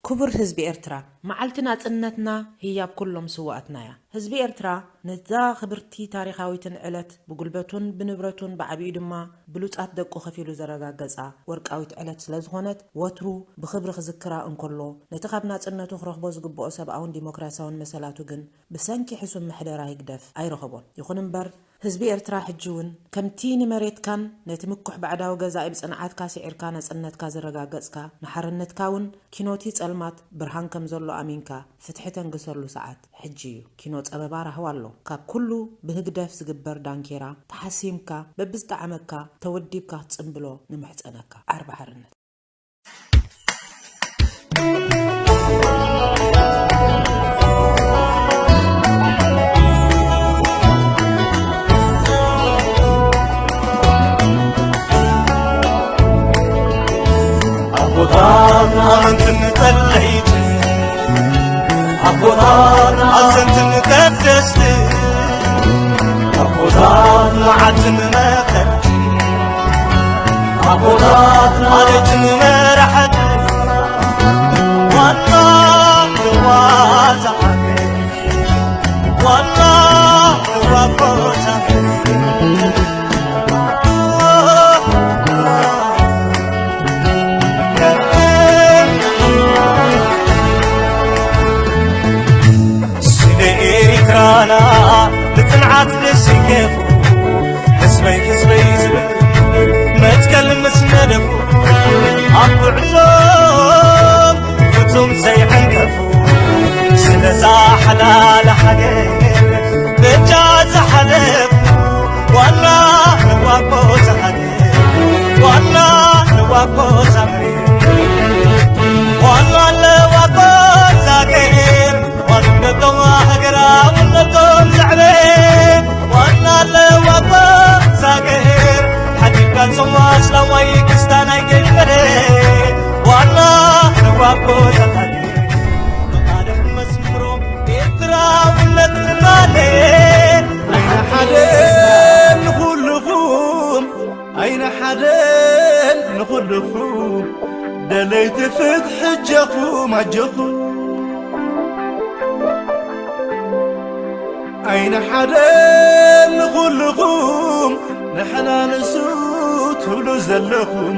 ክቡር ህዝቢ ኤርትራ፣ መዓልቲ ናጽነትና ህያብ ኩሎም ስውኣትና እያ። ህዝቢ ኤርትራ ነዛ ክብርቲ ታሪኻዊትን ዕለት ብጉልበቱን ብንብረቱን ብዓቢኡ ድማ ብሉጻት ደቁ ከፊሉ ዘረጋገጻ ወርቃዊት ዕለት ስለ ዝኾነት ወትሩ ብኽብሪ ክዝክራ እንከሎ፣ ነቲ ካብ ናጽነቱ ክረኽቦ ዝግብኦ ሰብኣውን ዲሞክራሲያውን መሰላቱ ግን ብሰንኪ ሕሱም ምሕደራ ህግደፍ ኣይረኸቦን። ይኹን እምበር ህዝቢ ኤርትራ ሕጂ እውን ከምቲ ንመሬትካን ነቲ ምኩሕ ባዕዳዊ ገዛኢ ብጽንዓትካ ስዒርካ ናጽነትካ ዘረጋገጽካ፣ ንሓርነትካ እውን ኪኖቲ ጸልማት ብርሃን ከም ዘሎ ኣሚንካ ፍትሒ ተንግሰሉ ሰዓት ሕጂ እዩ። ኪኖ ጸበባ ራህዋ ኣሎ። ካብ ኩሉ ብህግደፍ ዝግበር ዳንኬራ ተሓሲምካ፣ በብዝጠዓመካ ተወዲብካ ክትጽንብሎ ንምሕጸነካ። ዓርቢ ሓርነት። ኣቦታትና ኣመንትን ጸለይትን፣ ኣቦታትና ኣዘንትን ቀደስትን፣ ኣቦታትና ዓድን መኸልቲ፣ ኣቦታትና ዓሌትን መራሕቲ፣ ዋና ዋዛ ሃገር፣ ዋና ዋቆዛ ስለ ኤሪትራና ብጽንዓት ደሲኬፉ፣ ህዝበይ ህዝበይ ዝብል መትከል ምስ ነደፉ፣ ኣብ ጉዕዞም ፍጹም ዘይዕንቀፉ፣ ስለዛ ሓላል ሃገር በጃ ዝሓለፉ፣ ዋና ዋቆዛ ሃገር፣ ዋና ዋቆዛ መሬት፣ ዋና ዋቆዛ ሃገር፣ ዋንነቶም ሃገራውነቶም ዘዕበ፣ ዋና ዋቆዛ ሃገር፣ ሓዲግካ ጾማ ስላማይ ክስታናይ ከይፈለ፣ ዋና ዋቆዛ ሃገር፣ ብቓልም መስምሮም ኤርትራውነት ምናለ። ዓይኒ ሓደ ንኹልኹም፣ ዓይኒ ሓደ ንኹልኹም፣ ደለይቲ ፍትሒ ኣጆኹም፣ ኣጆኹም። ዓይኒ ሓደ ንኹልኹም፣ ንሕና ንሱ ትብሉ ዘለኹም፣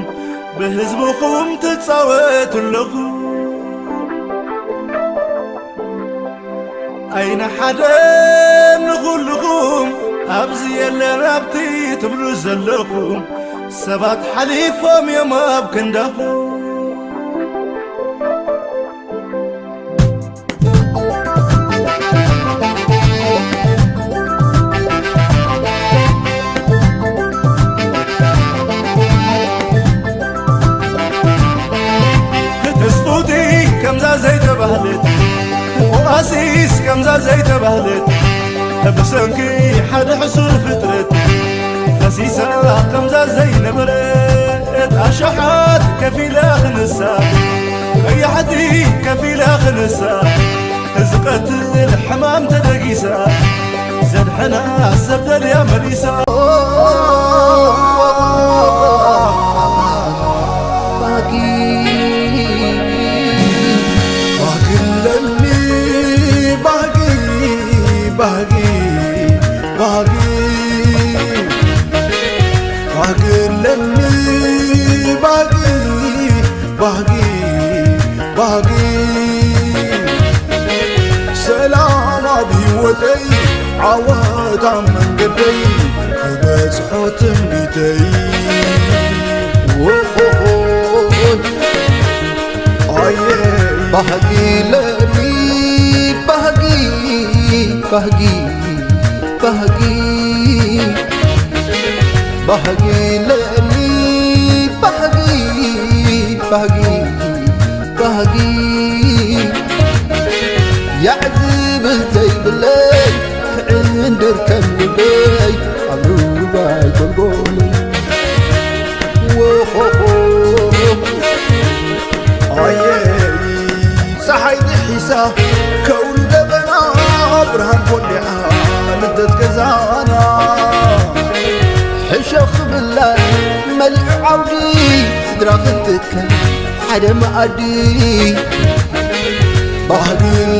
ብህዝብኹም ትጻወቱ ኣለኹም። ዓይኒ ሓደ ንኹልኹም፣ ኣብዚ የለን ኣብቲ ትብሉ ዘለኹም፣ ሰባት ሓሊፎም እዮም ኣብ ክንዳኹም። ትስፉቲ ከምዛ ዘይተባህለት፣ ኦኣሲስ ከምዛ ዘይተባህለት፣ ብሰንኪ ሓደ ሕሱር ፍጥረት ፈሲሳ ከምዛ ዘይነበረት፣ ኣሽሓት ከፊላ ክንሳ፣ ቀያሕቲ ከፊላ ክንሳ፣ ዝቐትል ሕማም ተደጊሳ፣ ዘድሕና ሰብ ደልያ መሊሳ። ባህጊ፣ ባህጊ ኣለኒ፣ ባህጊ፣ ባህጊ፣ ባህጊ፣ ባህጊ ኣለኒ፣ ባህጊ፣ ባህጊ፣ ባህጊ። ሰላም ኣብ ህይወተይ፣ ዓወት ኣብ መንገደይ፣ ክበጽሖ ትምኒተይ። ዎሆሆ። ኣየ። ባህጊ ለኒ፣ ባህጊ፣ ባህጊ፣ ባህጊ፣ ባህጊ ለኒ፣ ባህጊ፣ ባህጊ፣ ባህጊ። ያዕ ዝብል ዘይብለይ፣ ክዕንድር ከም ልበይ፣ ኣብ ሩባይ ጎልጎለይ። ዎሆሆ። ኣየ። ጸሓይ ጥሒሳ ከውሊ ደበና፣ ብርሃን ኮሊዓ ልደት ገዛና። ሕሸኽ ብላ መሊኡ ዓውዲ፣ ስድራ ክንትከል ሓደ መኣዲ። ባህግን